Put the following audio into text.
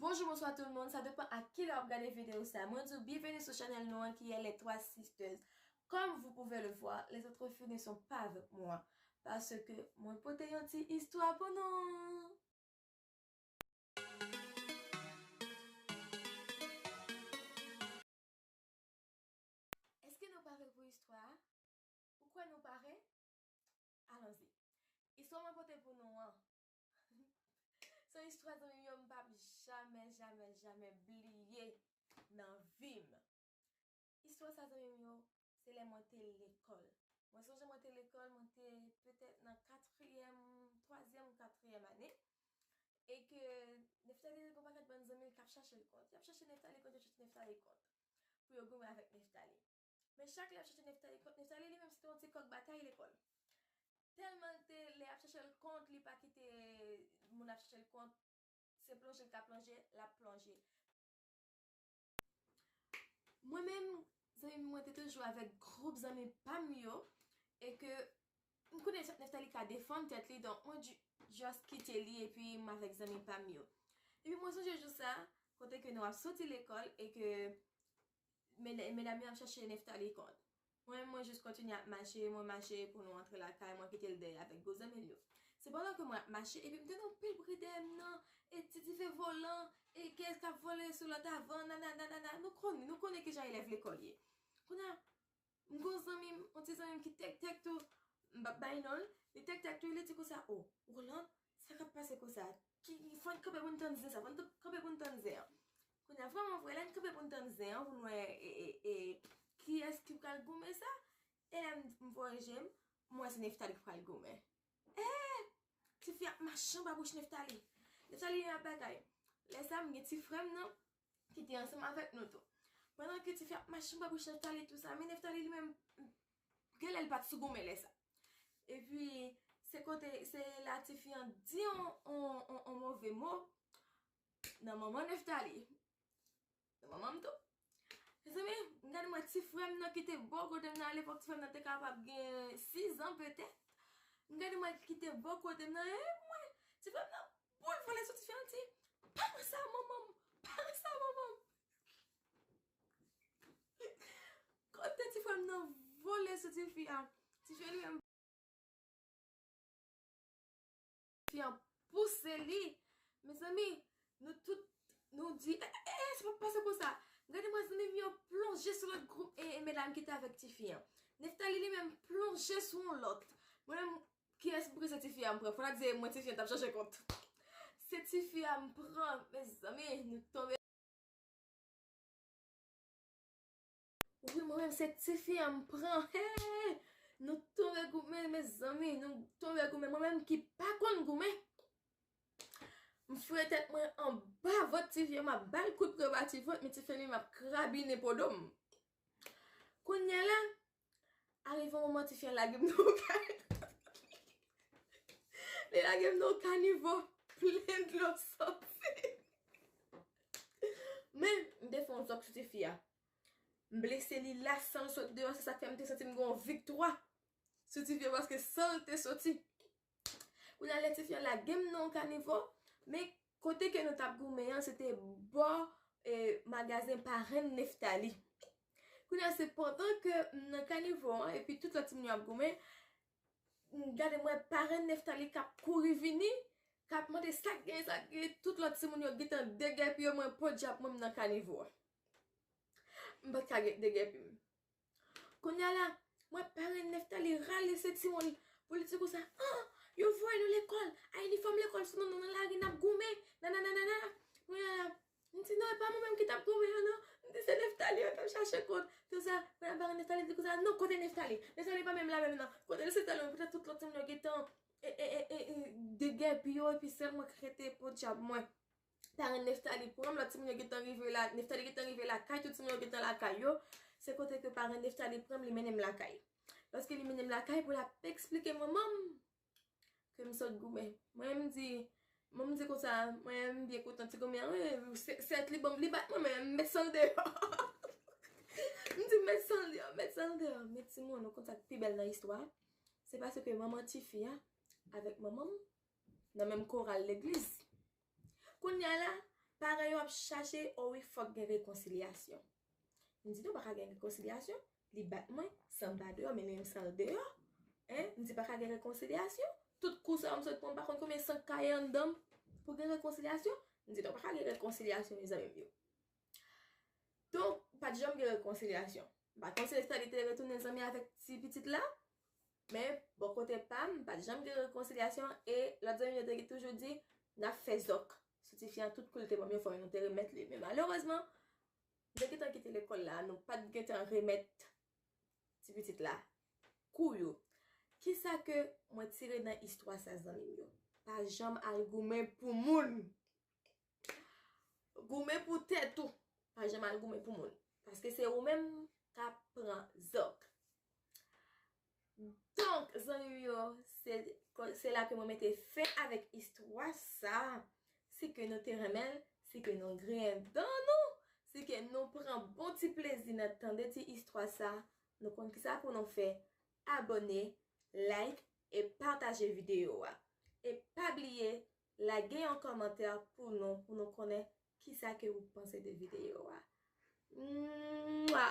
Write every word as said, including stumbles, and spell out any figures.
Bonjou, bonswa tout moun, sa depann a kilè w ap gade videyo sa. Mwen di w byenveni sou chanèl nou an ki est Les Trois Sisters. Comme vous pouvez le voir, les autres filles ne sont pas avec moi, paske mwen pote yon ti istwa pou nou. Èske nou pare pou istwa a? Ou kwè nou pare? Alonzi. Istwa mwen pote pou nou an, se yon istwa, zanmi m yo, m p ap jamè, jamè, jamè bliye nan vi m. Istwa sa, zanmi m yo, se lè mwen te lekòl. Mwen sonje mwen te lekòl, mwen te petèt nan katriyèm, twazyèm ou katriyèm ane, e ke Neftali te gen yon pakèt bann zanmi l k ap chache l kont. Y ap chache Neftali kont, y ap chache Neftali kont pou yo goumen avèk Neftali. Men chak lè y ap chache Neftali kont, Neftali li menm se te yon ti kòk batay lekòl. Tèlman l te, lè y ap chache l kont, li pa kite moun ap chache l kont, se plonje l ka plonje, l ap plonje. Mwen menm, zanmi mwen te toujou avèk gwoup zanmi pa m yo, e ke m konnen Neftali ka defann tèt li, donk mwen ju-, just kite li epi m avèk zanmi pa m yo. Epi mwen sonje jou sa, kote ke nou ap soti lekòl e ke meda-, medam yo ap chache Neftali kont. Mwen, mwen jis kontinye ap mache, mwen mache pou nou antre lakay, mwen kite l dèyè avèk gwo zanmi l yo. Sepandan ke mwen ap mache, epi m tande yon pil bri dèyè m nan, e ti dife volan, e kiyès k ap vole sou lòt avan, nanana, nanana. Nou konnen, nou konnen kijan elèv lekòl ye. Kounye a, m gon zanmi m, yon ti zanmi m ki tèk tèk tou, m p ap bay non l, li tèk tèk tou, li di konsa, "O, Roland, sa k ap pase konsa? Ki, fò n kanpe pou n tann zen sa, fò n t-, kanpe pou n tann zen an." Kounye a, vrèman vre, lè n kanpe pou n tann zen an, pou n wè, e, e, e, kiyès ki pral goumen sa, e lè m, m voye je m, m wè se Neftali ki pral goumen. Eh! Tifi ap mache anba bouch Neftali. Neftali li ap bagay. Lè sa, m gen ti frè m nan, ki te ansanm avèk nou tou. Pandan ke tifi ap mache anba bouch Neftali tou sa, men Neftali li menm, genlè l pa t sou goumen lè sa. Epi, se kote, se la tifi an di on, on, on, on move mo nan manman Neftali. Nan manman m tou. Mezanmi, m gade m wè ti frè m nan ki te bò kote m nan, alepòk ti frè m nan te kapab gen sis an petèt. M gade m wè ki te bò kote m nan, e mwen, ti frè m nan boule vole sou tifi an, di, "Pa wè sa manman m, pa wè sa manman m." Kote ti frè m nan vole sou tifi a. Tifi a li menm, tifi an pouse li. Mezanmi, nou tout, nou di, "Eh, eh, eh, sa p ap pase konsa." Gade mwen, zanmi m yo plonje sou lòt gwoup, e, e medam ki te avèk tifi an. Neftali li menm plonje sou yon lòt. Mwen menm, kiyès brize tifi a m pran? Fò n ap di mwen tifi an t ap chache kont. Se tifi a m pran, mezanmi, nou tonbe. Wi, mwen menm se tifi a m pran. Hey! Nou tonbe goumen, mezanmi, nou tonbe goumen. Mwen menm ki pa konn goumen, m foure tèt mwen anba vant tifi a, m ap ba l kout pwen anba ti vant, men tifi a li menm ap krabinen po do m. Kounye a la, arive yon moman tifi a lage m nan yon kay. Li lage m nan yon kanivo plen dlo sòti. Men, m te fè yon zòk sou tifi a. M blese li la, san l sot deyò, se sa k fè m te santi m gen yon viktwa sou tifi a, paske san l te soti. Kounye a, lè tifi a lage m nan yon kanivo, men kote ke nou t ap goumen an, se te bò, e, magazen parenn Neftali. Kounye a, se pandan ke m nan kanivo an, epi tout lòt timoun yo ap goumen, m gade m wè parenn Neftali k ap kouri vini, k ap mande sa k genyen, sa k genyen, tout lòt timoun yo gentan degèpiye mwen, podyab mwen m nan kanivo a. M pa t ka gen-, degèpi m. Kounye a la, m wè parenn Neftali rale senti mwen pou li di konsa, "Ah, yo voye nou lekòl, a inifòm lekòl sou nou, nou nan lari n ap goumen, nanana, nanana." Kounye a la, m di, "Non, e pa mwen menm ki t ap goumen an, non." M di, "Se Neftali yo t ap chache kont." Tou sa, kounye a parenn Neftali di konsa, "Non, kote Neftali? Neftali pa menm la menm, non. Kote l?" Se tèlman, poutèt tout lòt timoun yo gentan, e, e, e, e, e, degèpi yo, epi sèl mwen k rete, podyab mwen. Parenn Neftali pran m, lòt timoun yo gentan rive la, Neftali gentan rive lakay, tout timoun yo gentan lakay yo. Se kote ke parenn Neftali pran m, li mennen m lakay. Lòske li mennen m lakay pou l ap eksplike manman m ke m sot goumen. Mwen, m di, mwen, m di konsa, mwen, m byen kontan ti goumen an, wi, sè-, sèt li ban m, li bat mwen, men m met san l deyò. M di, "M met san l deyò, m met san l deyò." Men timoun, ou konn sa k pi bèl nan istwa a? Se paske manman tifi a avèk manman m nan menm koral legliz. Kounye a la, Paran yo ap chache, o wi, fòk gen rekonsilyasyon. M di nou pa ka gen rekonsilyasyon, li bat mwen, san m pa deyò, men menm san l deyò. Hein? M di pa ka gen rekonsilyasyon. Tout kou sa yo m sot pran, m pa konn konbyen san k kaye anndan m pou gen rekonsilyasyon. M di nou pa ka gen rekonsilyasyon, mezanmi m yo. Donk, pa t janm gen rekonsilyasyon. M pa konn si Esther li te retounen zanmi avèk ti pitit la, men bò kote pa m, pa t janm gen rekonsilyasyon e lòt zanmi yo te toujou di, n ap fè zòk sou tifi an, tout kou l te ban m yo fò nou te remèt li. Men malerezman, nou te gentan kite lekòl la, nou pa t gentan remèt ti pitit la kou yo. Kisa ke mwen tire nan istwa sa, zanmi m yo? Pa janm al goumen pou moun. Goumen pou tèt ou. Pa janm al goumen pou moun. Paske se ou menm k ap pran zòk. Donk, zanmi m yo, se, se la ke mwen mete fen avèk istwa sa. Si ke nou te renmen l, si ke nou griyen dan nou, si ke nou pran bon ti plezi nan tande ti istwa sa, nou konn kisa pou nou fè. Abòne, like e pataje videyo a. E pa bliye lage yon kòmantè pou nou, pou nou konnen kisa ke ou panse de videyo a. Mwa!